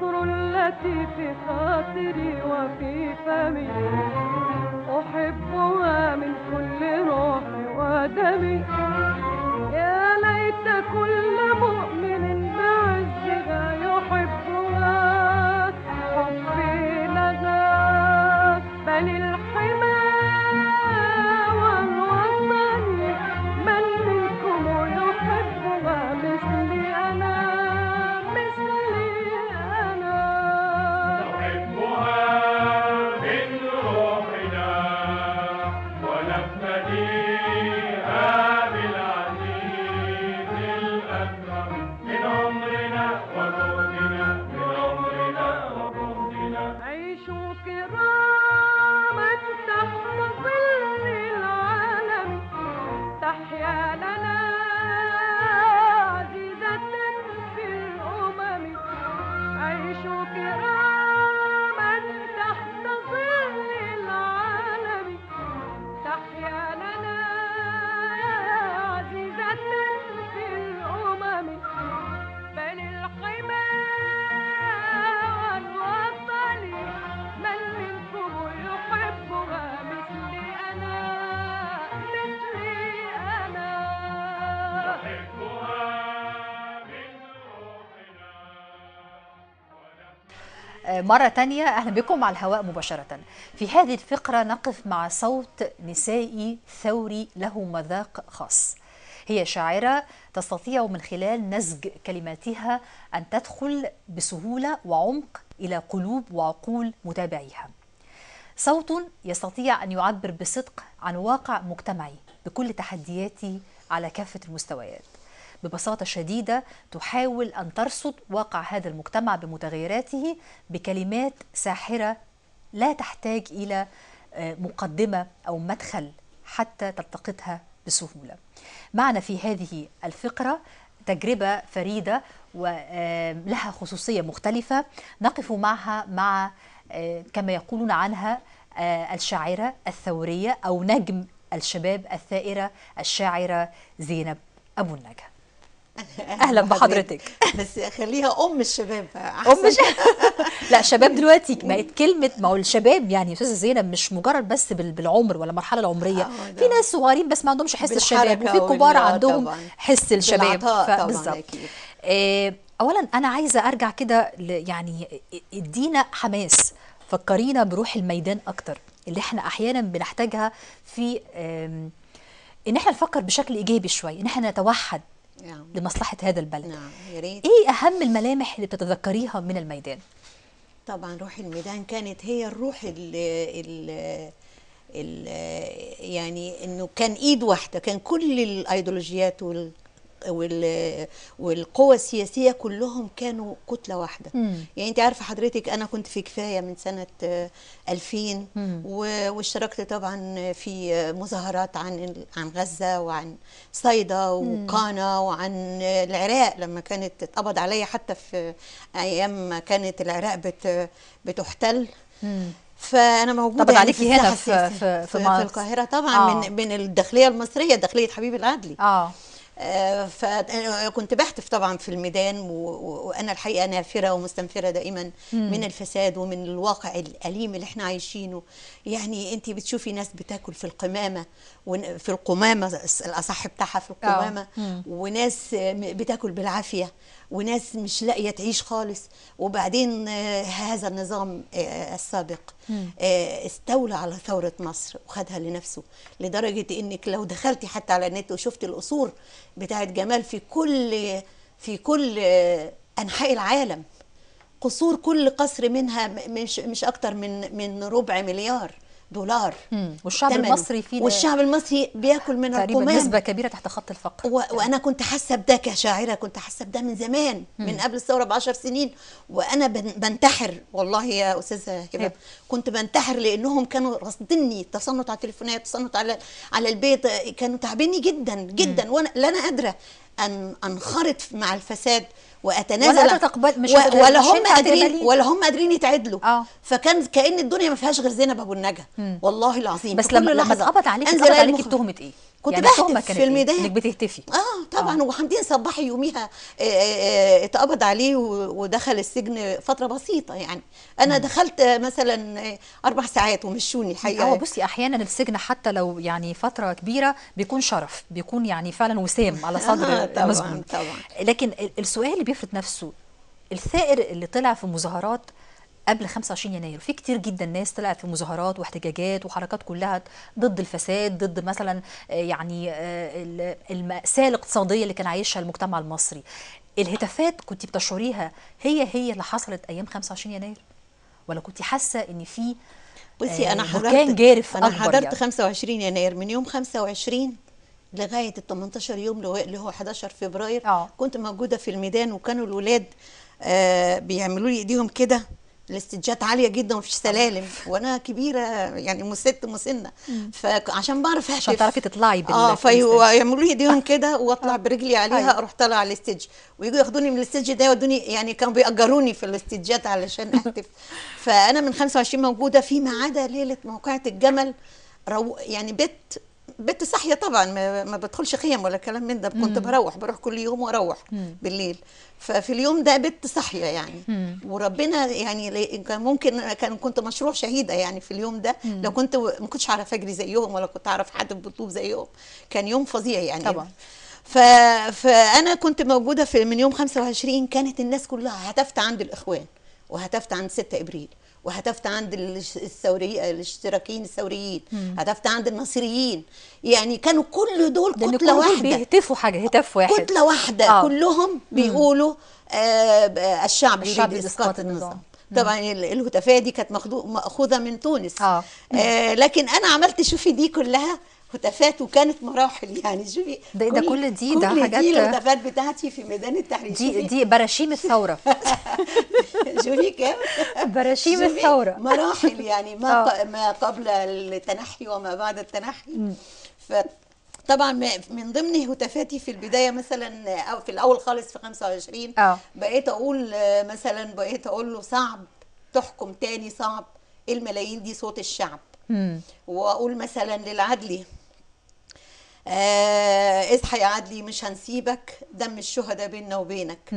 مصر التي في خاطري وفي فمي، أحبها من كل روحي ودمي. يا ليت كل مؤمن بعزها يحبها حبي لها، بل الحمى والوطن من منكم يحبها مثلي أنا، مثلي أنا. نحبها من روحنا ونفتديها بالعزيز الأكرم، من عمرنا وجهدنا، من عمرنا وجهدنا. عيشوا كراما تحت ظل العالم، تحيا لنا عزيزة في الأمم. عيشوا كراما تحت ظل العالم، تحيا لنا عزيزة في الأمم. بل الحمى والوطن من منكم يحبها مثلي أنا، مثلي أنا. نحبها من روحنا. مرة تانية أهلا بكم على الهواء مباشرة. في هذه الفقرة نقف مع صوت نسائي ثوري له مذاق خاص. هي شاعرة تستطيع من خلال نسج كلماتها أن تدخل بسهولة وعمق إلى قلوب وعقول متابعيها. صوت يستطيع أن يعبر بصدق عن واقع مجتمعي بكل تحدياته على كافة المستويات. ببساطة شديدة تحاول أن ترصد واقع هذا المجتمع بمتغيراته بكلمات ساحرة لا تحتاج إلى مقدمة أو مدخل حتى تلتقطها بسهولة. معنا في هذه الفقرة تجربة فريدة ولها خصوصية مختلفة نقف معها مع كما يقولون عنها الشاعرة الثورية أو نجم الشباب الثائرة، الشاعرة زينب أبو النجا. أهلا بحضرتك. بس خليها أم الشباب أحسن. لا شباب دلوقتي بقت كلمة، ما هو الشباب يعني يا أستاذة زينب مش مجرد بس بالعمر ولا المرحلة العمرية، في ناس صغيرين بس ما عندهمش حس الشباب، وفي كبار عندهم حس الشباب. بالظبط. أولا أنا عايزة أرجع كده يعني ادينا حماس، فكرينا بروح الميدان أكتر اللي احنا أحيانا بنحتاجها في إن احنا نفكر بشكل إيجابي شوية، إن احنا نتوحد نعم. لمصلحة هذا البلد. نعم يا ريت. ايه أهم الملامح اللي بتتذكريها من الميدان؟ طبعا روح الميدان كانت هي الروح ال يعني انه كان ايد واحدة، كان كل الايديولوجيات والقوى السياسية كلهم كانوا كتلة واحدة. يعني انت عارفة حضرتك انا كنت في كفاية من سنة 2000 واشتركت طبعا في مظاهرات عن غزة وعن صيدا وقانا وعن العراق لما كانت اتقبض عليا، حتى في ايام ما كانت العراق بتحتل. فانا موجودة طبعا يعني عليكي في هنا الساحة في في القاهرة طبعا. من الداخلية المصرية، داخلية حبيب العدلي. فكنت بهتف طبعا في الميدان، وانا الحقيقة نافره ومستنفره دائما من الفساد ومن الواقع الاليم اللي احنا عايشينه. يعني انت بتشوفي ناس بتاكل في القمامة، في القمامة الاصح بتاعها في القمامة، وناس بتاكل بالعافية، وناس مش لاقيه تعيش خالص. وبعدين هذا النظام السابق استولى على ثورة مصر وخدها لنفسه، لدرجة انك لو دخلتي حتى على النت وشفتي القصور بتاعت جمال في كل انحاء العالم، قصور كل قصر منها مش اكتر من ربع مليار دولار. والشعب المصري فيه، والشعب المصري بياكل من القمامة، نسبة كبيرة تحت خط الفقر. وانا كنت حاسه بده كشاعره، كنت حاسه بده من زمان، من قبل الثورة ب10 سنين، وانا بنتحر والله يا استاذه هبه، كنت بنتحر لانهم كانوا راصديني، تصنت على التليفونات، تصنت على البيت، كانوا تعبيني جدا جدا، وانا لا انا قادرة ان انخرط مع الفساد واتنازل، ولا تقبل، مش ولا هم قادرين، ولا هم قادرين يتعدلوا. فكان كأن الدنيا ما فيهاش غير زينب ابو النجا، والله العظيم. بس لما اتقبض عليك، اتقبض عليك بتهمه ايه؟ كنت يعني بهتف في الميدان. انك بتهتفي؟ طبعا. وحمدين صباحي يوميها اتقبض عليه ودخل السجن فترة بسيطة، يعني انا دخلت مثلا 4 ساعات ومشوني الحقيقة. هو بصي احيانا السجن حتى لو يعني فترة كبيرة بيكون شرف، بيكون يعني فعلا وسام على صدر المسجون. طبعا. لكن السؤال اللي بيفرض نفسه، الثائر اللي طلع في مظاهرات قبل 25 يناير، في كتير جدا ناس طلعت في مظاهرات واحتجاجات وحركات كلها ضد الفساد، ضد مثلا يعني المأساة الاقتصادية اللي كان عايشها المجتمع المصري. الهتافات كنت بتشعريها هي اللي حصلت أيام 25 يناير، ولا كنت حاسة إن في بصي أنا بركان جارف أكبر؟ أنا حضرت يعني 25 يناير من يوم 25 لغاية ال 18 يوم اللي هو 11 فبراير. كنت موجودة في الميدان، وكانوا الولاد بيعملوا لي إيديهم كده، الاستجات عالية جدا ومفيش سلالم، وانا كبيرة يعني ست مسنة، فعشان بعرف اهتف، عشان تعرفي تطلعي بال فيعملوا لي ايديهم كده واطلع برجلي عليها، اروح طالعه على ال stage، ويجوا ياخدوني من ال stage ده يودوني، يعني كانوا بيأجروني في الاستجات علشان اهتف. فانا من 25 موجودة، فيما عدا ليلة موقعه الجمل، يعني بت صاحية طبعا، ما بدخلش خيم ولا كلام من ده، كنت بروح كل يوم واروح بالليل. ففي اليوم ده بت صاحية يعني، وربنا يعني كان ممكن كنت مشروع شهيده يعني في اليوم ده، لو كنت ما كنتش اعرف اجري زيهم ولا كنت اعرف حد بطوب زيهم، كان يوم فظيع يعني طبعا. فانا كنت موجودة في من يوم 25، كانت الناس كلها هتفت عند الاخوان، وهتفت عند 6 ابريل، وهتفت عند الاشتراكيين الثوريين، هتفت عند النصيريين، يعني كانوا كل دول كتلة واحدة بيهتفوا حاجة، هتاف واحد، كتلة واحدة. كلهم بيقولوا الشعب يريد اسقاط النظام. طبعا الهتافيه دي كانت مأخوذة من تونس. لكن انا عملت، شوفي دي كلها هتافات وكانت مراحل يعني، شوفي ده كل دي ده حاجات، دي الهتافات بتاعتي في ميدان التحرير، دي براشيم الثورة. شوفي كام براشيم الثورة، مراحل يعني ما قبل التنحي وما بعد التنحي. فطبعا من ضمن هتافاتي في البداية مثلا، او في الاول خالص في 25، بقيت اقول مثلا، بقيت اقول له صعب تحكم تاني، صعب الملايين دي صوت الشعب. واقول مثلا للعدلي، اصحى يا عدلي مش هنسيبك، دم الشهداء بيننا وبينك.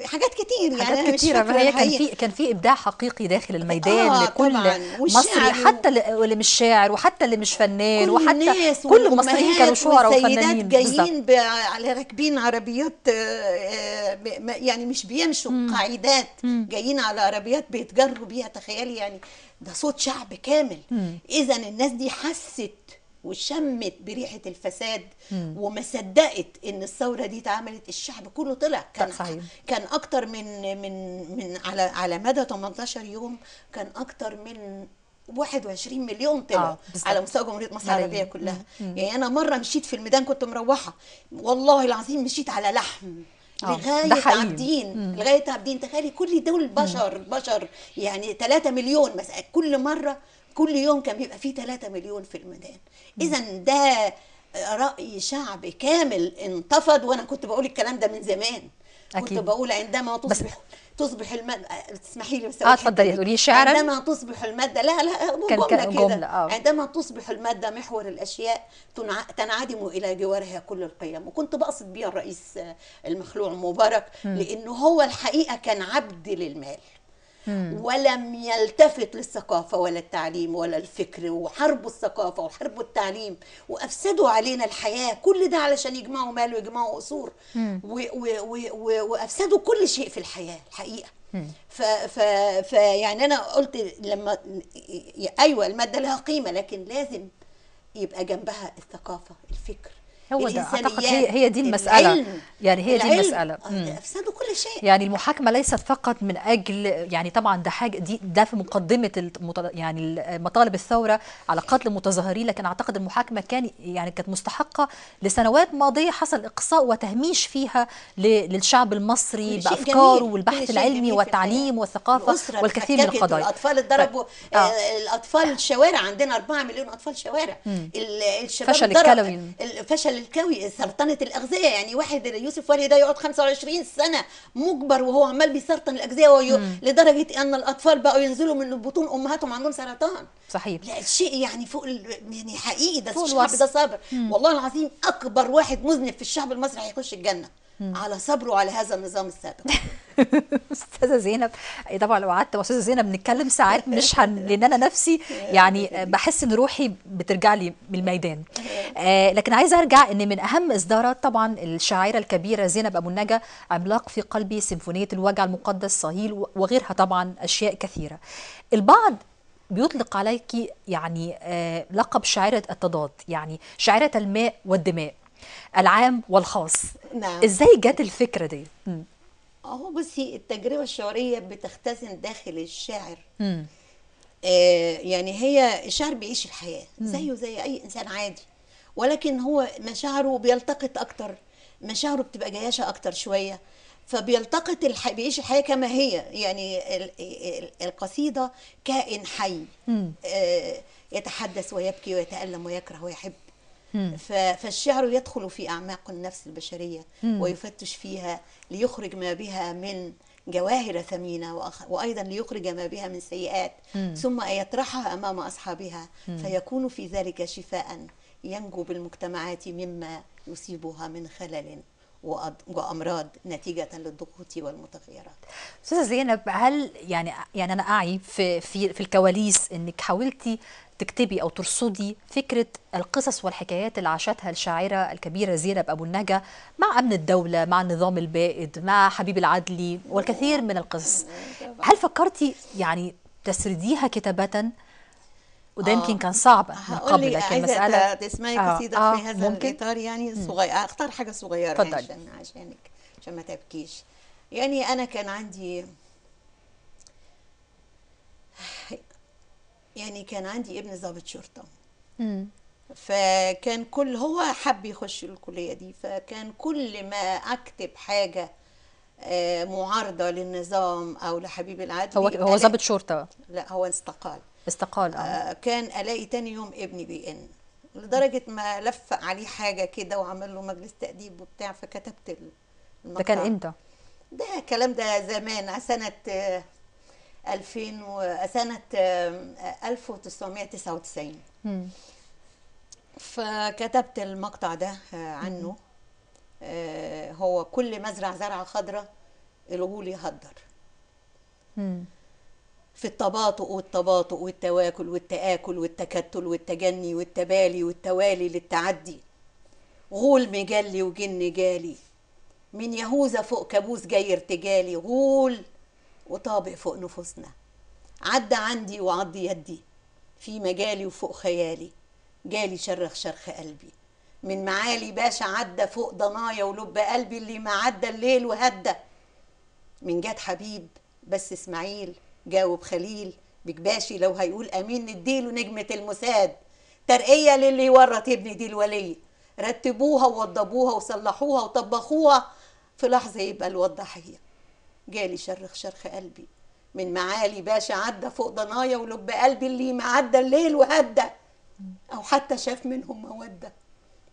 حاجات كتير يعني، حاجات كتيرة. هي كان في ابداع حقيقي داخل الميدان لكل مصري، حتى اللي مش شاعر وحتى اللي مش فنان، وحتى كل المصريين كانوا شعراء وفنانين. جايين على راكبين عربيات، يعني مش بيمشوا قاعدات، جايين على عربيات بيتجروا بيها، تخيلي يعني ده صوت شعب كامل. اذا الناس دي حست وشمت بريحه الفساد، وما صدقت ان الثورة دي اتعملت، الشعب كله طلع. كان اكتر من من من على مدى 18 يوم كان اكتر من 21 مليون طلعوا على مستوى جمهورية مصر العربية كلها. يعني انا مرة مشيت في الميدان، كنت مروحة والله العظيم، مشيت على لحم لغاية عابدين، لغاية عابدين. تخيلي كل دول بشر يعني 3 مليون مثلا، كل مرة كل يوم كان بيبقى فيه 3 مليون في الميدان. اذا ده رأي شعب كامل انتفض، وانا كنت بقول الكلام ده من زمان. أكيد. كنت بقول عندما تصبح المادة، تسمحي لي بس اتفضلي تقولي شعرا. عندما تصبح المادة، لا جملة كده، عندما تصبح المادة محور الأشياء تنعدم إلى جوارها كل القيم. وكنت بقصد بيها الرئيس المخلوع مبارك، لأنه هو الحقيقة كان عبد للمال، ولم يلتفت للثقافة ولا التعليم ولا الفكر، وحربوا الثقافة وحربوا التعليم وأفسدوا علينا الحياة، كل ده علشان يجمعوا مال ويجمعوا قصور، وأفسدوا كل شيء في الحياة الحقيقة. فيعني أنا قلت لما أيوة المادة لها قيمة، لكن لازم يبقى جنبها الثقافة، الفكر، هو ده اعتقد هي دي المسألة، يعني هي دي المسألة. افسدوا كل شيء. يعني المحاكمة ليست فقط من اجل، يعني طبعا ده حاجة دي ده في مقدمة يعني مطالب الثورة على قتل المتظاهرين، لكن اعتقد المحاكمة كانت مستحقة لسنوات ماضية حصل اقصاء وتهميش فيها للشعب المصري بافكاره والبحث العلمي والتعليم والثقافة والكثير من القضايا. الاطفال اتضربوا، الاطفال الشوارع عندنا 4 مليون اطفال شوارع، الشباب فشل الكلوي، فشل الكوي، سرطنة الاغذية. يعني واحد يوسف ولي ده يقعد 25 سنة مجبر وهو عمال بيسرطن الاغذية، لدرجة ان الاطفال بقوا ينزلوا من بطون امهاتهم عندهم سرطان. صحيح. لا شيء يعني فوق يعني حقيقي، ده الشعب ده صابر. والله العظيم اكبر واحد مذنب في الشعب المصري هيخش الجنة على صبره على هذا النظام السابق. استاذه زينب، طبعا لو قعدت مع استاذه زينب نتكلم ساعات مش لان انا نفسي يعني بحس ان روحي بترجع لي من الميدان. لكن عايزه ارجع ان من اهم اصدارات طبعا الشاعره الكبيرة زينب ابو النجا عملاق في قلبي، سيمفونية الوجع المقدس، صهيل، وغيرها طبعا اشياء كثيرة. البعض بيطلق عليكي يعني لقب شاعره التضاد، يعني شاعره الماء والدماء، العام والخاص. نعم. ازاي جت الفكرة دي؟ اهو بصي، التجربة الشعرية بتختزن داخل الشاعر. يعني هي الشاعر بيعيش الحياة زيه زي اي انسان عادي، ولكن هو مشاعره بيلتقط اكتر، مشاعره بتبقى جياشه اكتر شوية، فبيلتقط بيعيش الحياة كما هي. يعني القصيدة كائن حي يتحدث ويبكي ويتألم ويكره ويحب. فالشعر يدخل في أعماق النفس البشرية ويفتش فيها ليخرج ما بها من جواهر ثمينة، وأيضا ليخرج ما بها من سيئات، ثم يطرحها أمام أصحابها، فيكون في ذلك شفاء ينجو بالمجتمعات مما يصيبها من خلل وأمراض نتيجة للضغوط والمتغيرات. أستاذة زينب، هل يعني أنا أعي في في في الكواليس إنك حاولتي تكتبي أو ترصدي فكرة القصص والحكايات اللي عاشتها الشاعرة الكبيرة زينب أبو النجا مع أمن الدولة، مع النظام البائد، مع حبيب العدلي، والكثير من القصص. هل فكرتي يعني تسرديها كتابة؟ وده يمكن كان صعب من قبل، لكن مسألة تسمعي قصيدة في هذا الإطار يعني صغير، اختار حاجة صغيرة يعني عشانك، عشان ما تبكيش. يعني أنا كان عندي ابن ضابط شرطة. فكان كل هو حب يخش الكلية دي، فكان كل ما أكتب حاجة معارضة للنظام أو لحبيب العدلي. هو ضابط شرطة؟ لا، هو استقال. كان الاقي تاني يوم ابني بيئن، لدرجة ما لف عليه حاجة كده وعمل له مجلس تاديب وبتاع، فكتبت المقطع. ده كان امتى؟ ده الكلام ده زمان، سنة 2000 سنة 1999. فكتبت المقطع ده عنه. هو كل مزرع زرعه خضراء الغول يهدر. في التباطؤ والتباطؤ والتواكل والتآكل والتكتل والتجني والتبالي والتوالي للتعدي، غول مجلي وجن جالي، من يهوذا فوق كابوس جاي ارتجالي، غول وطابق فوق نفوسنا، عدى عندي وعض يدي في مجالي وفوق خيالي، جالي شرخ شرخ قلبي، من معالي باشا عدى فوق ضنايا ولب قلبي اللي ما عدى الليل وهدى، من جاد حبيب بس اسماعيل جاوب خليل بكباشي لو هيقول امين نديله نجمه المساد، ترقيه للي يورط ابني دي الولي، رتبوها ووضبوها وصلحوها وطبخوها، في لحظة يبقى الوضحيه، جالي شرخ شرخ قلبي، من معالي باشا عدى فوق ضنايا ولب قلبي اللي ما عدى الليل وهدى، او حتى شاف منهم موده،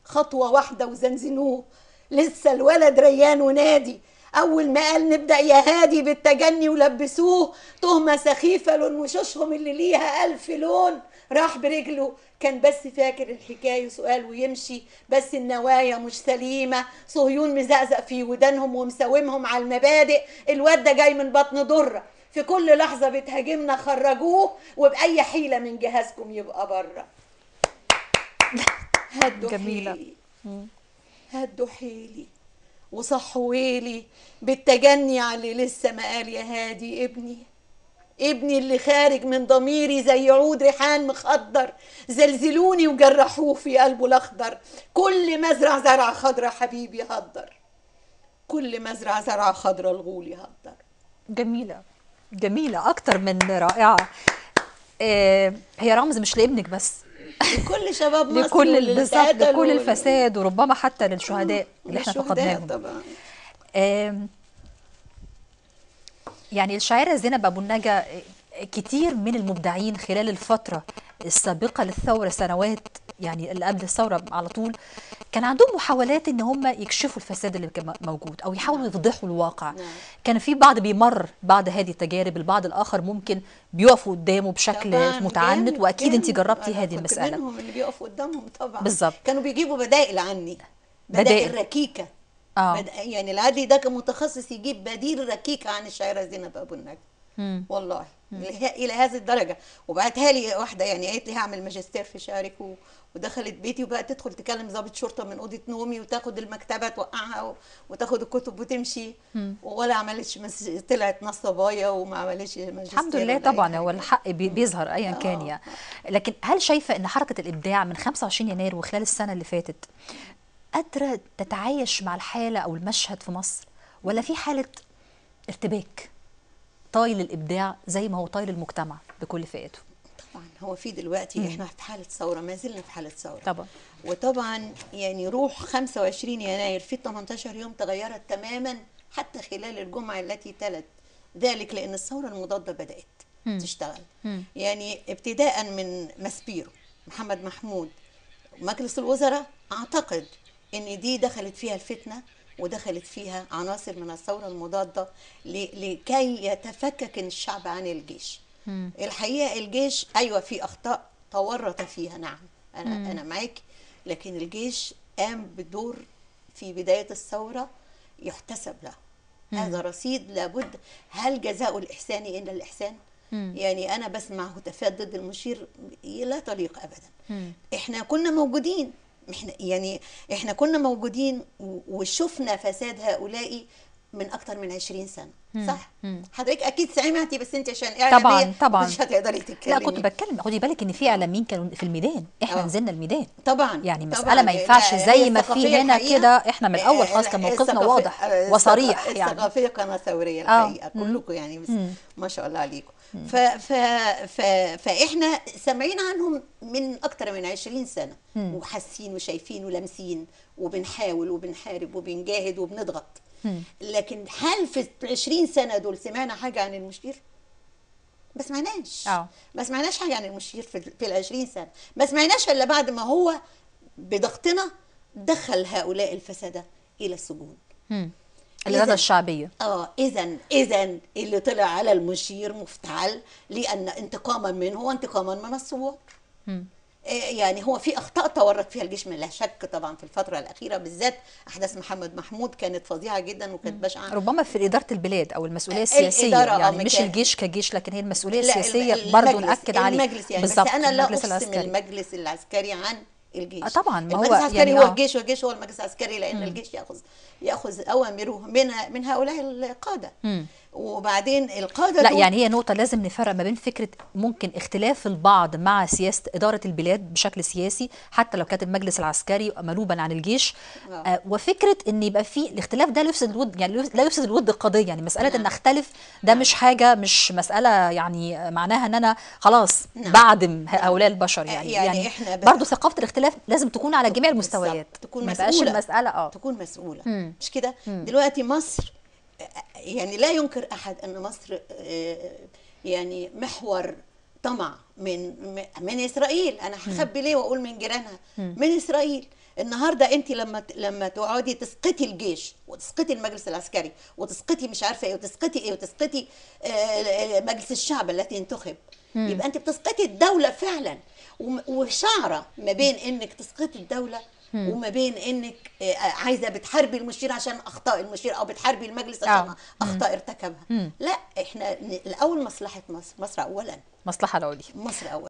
خطوة واحدة وزنزنوه، لسه الولد ريان ونادي، أول ما قال نبدأ يا هادي بالتجني ولبسوه تهمة سخيفة لون وشوشهم اللي ليها ألف لون، راح برجله كان بس فاكر الحكاية سؤال ويمشي، بس النوايا مش سليمة، صهيون مزقزق في ودانهم ومساومهم على المبادئ، الواد ده جاي من بطن ضرة، في كل لحظة بتهاجمنا خرجوه، وبأي حيلة من جهازكم يبقى بره. هدوا حيلي، هدوا حيلي وصحوا ويلي بالتجني على اللي لسه ما قال يا هادي، ابني ابني اللي خارج من ضميري زي عود ريحان مخضر، زلزلوني وجرحوه في قلبه الاخضر، كل مزرع زرعه خضرا حبيبي هدر، كل مزرع زرعه خضرا الغول يهدر. جميلة، جميلة اكتر من رائعة. هي رمز مش لابنك بس، لكل شباب مصر، لكل بالظبط، لكل الفساد، وربما حتى للشهداء اللي احنا فقدناهم طبعا. يعني الشاعرة زينب أبو النجا كتير من المبدعين خلال الفترة السابقة للثورة سنوات يعني اللي قبل الثورة على طول كان عندهم محاولات ان هم يكشفوا الفساد اللي كان موجود او يحاولوا يفضحوا الواقع. كان في بعض بيمر بعد هذه التجارب، البعض الاخر ممكن بيقفوا قدامه بشكل متعنت، واكيد انت جربتي هذه المسالة. منهم اللي بيقفوا قدامهم طبعا. بالظبط. كانوا بيجيبوا بدائل عني، بدائل ركيكه. يعني العدلي ده كان متخصص يجيب بديل ركيكه عن الشاعره زينب ابو النجا. والله الى هذه الدرجة. وبعتها لي واحدة يعني قالت لي هعمل ماجستير في شعرك، ودخلت بيتي وبقت تدخل تكلم ضابط شرطه من اوضة نومي، وتاخد المكتبة توقعها وتاخد الكتب وتمشي، ولا عملتش طلعت نصبايه وما عملتش ماجستير. الحمد لله طبعا، هو الحق بيظهر ايا كان يعني. لكن هل شايفه ان حركة الابداع من 25 يناير وخلال السنة اللي فاتت قادرة تتعايش مع الحالة او المشهد في مصر، ولا في حاله ارتباك طايل الابداع زي ما هو طايل المجتمع بكل فئاته؟ طبعا هو في دلوقتي احنا في حاله ثورة، ما زلنا في حاله ثورة طبعا. وطبعا يعني روح 25 يناير في 18 يوم تغيرت تماما، حتى خلال الجمعة التي تلت ذلك، لان الثورة المضادة بدات تشتغل. يعني ابتداء من ماسبيرو، محمد محمود، مجلس الوزراء، اعتقد ان دي دخلت فيها الفتنة ودخلت فيها عناصر من الثورة المضادة لكي يتفكك الشعب عن الجيش. الحقيقة الجيش أيوة في أخطاء تورط فيها، نعم أنا معاك، لكن الجيش قام بدور في بداية الثورة يحتسب له. هذا رصيد لابد. هل جزاء الإحسان إلا الإحسان؟ يعني أنا بسمع هتافات ضد المشير لا تليق أبدا. إحنا كنا موجودين، احنا كنا موجودين وشفنا فساد هؤلاء من اكتر من 20 سنة. صح؟ حضرتك اكيد سمعتي، بس انت عشان اعلامية طبعا مش هتقدري تتكلمي. لا كنت بتكلم، خدي بالك ان في اعلاميين كانوا في الميدان، احنا نزلنا الميدان طبعا. يعني مسالة ما ينفعش زي ما في هنا كده، احنا من الاول خالص كان موقفنا واضح وصريح. يعني الثقافية قناة ثورية الحقيقة كلكم يعني، بس ما شاء الله عليكم. ف ف ف فاحنا سامعين عنهم من اكتر من 20 سنة، وحاسين وشايفين ولامسين، وبنحاول وبنحارب وبنجاهد وبنضغط. لكن هل في 20 سنة دول سمعنا حاجة عن المشير؟ ما سمعناش. ما سمعناش حاجة عن المشير في ال 20 سنة، ما سمعناش الا بعد ما هو بضغطنا دخل هؤلاء الفسده الى السجون. الإرادة الشعبية. إذا اللي طلع على المشير مفتعل، لأن انتقاما منه وانتقاما من الثوار. يعني هو في أخطاء تورط فيها الجيش من لا شك طبعا في الفترة الأخيرة، بالذات أحداث محمد محمود كانت فظيعة جدا وكانت بشعة. ربما في إدارة البلاد أو المسؤولية السياسية، يعني مش الجيش كجيش، لكن هي المسؤولية السياسية برضه نأكد عليه. المجلس يعني، بس أنا لا أفصل المجلس العسكري عن الجيش. طبعا، ما هو المجلس العسكري يعني هو الجيش، والجيش هو المجلس العسكري، لان الجيش ياخذ اوامره من هؤلاء القادة. وبعدين القادة لا يعني هي نقطة لازم نفرق ما بين فكرة ممكن اختلاف البعض مع سياسة ادارة البلاد بشكل سياسي حتى لو كانت المجلس العسكري منوبا عن الجيش، وفكره ان يبقى في الاختلاف ده لا يفسد الود، يعني لا يفسد الود القضية. يعني مسالة ان اختلف ده مش حاجة، مش مسالة يعني معناها ان انا خلاص بعدم هؤلاء البشر. يعني احنا برضه ثقافة الاختلاف لازم تكون على جميع المستويات، تكون مسؤولة، المسألة تكون مسؤولة. مش كده؟ دلوقتي مصر يعني لا ينكر أحد أن مصر يعني محور طمع من إسرائيل. أنا هخبي ليه وأقول من جيرانها؟ من إسرائيل. النهارده أنت لما تقعدي تسقطي الجيش وتسقطي المجلس العسكري وتسقطي مش عارفة إيه وتسقطي إيه وتسقطي مجلس الشعب التي انتخب، يبقى أنت بتسقطي الدولة فعلا. وشعرة ما بين إنك تسقطي الدولة وما بين انك عايزه بتحاربي المشير عشان اخطاء المشير، او بتحاربي المجلس عشان اخطاء ارتكبها. لا، احنا الاول مصلحة مصر، مصر اولا، مصلحة العليا، مصر اولا.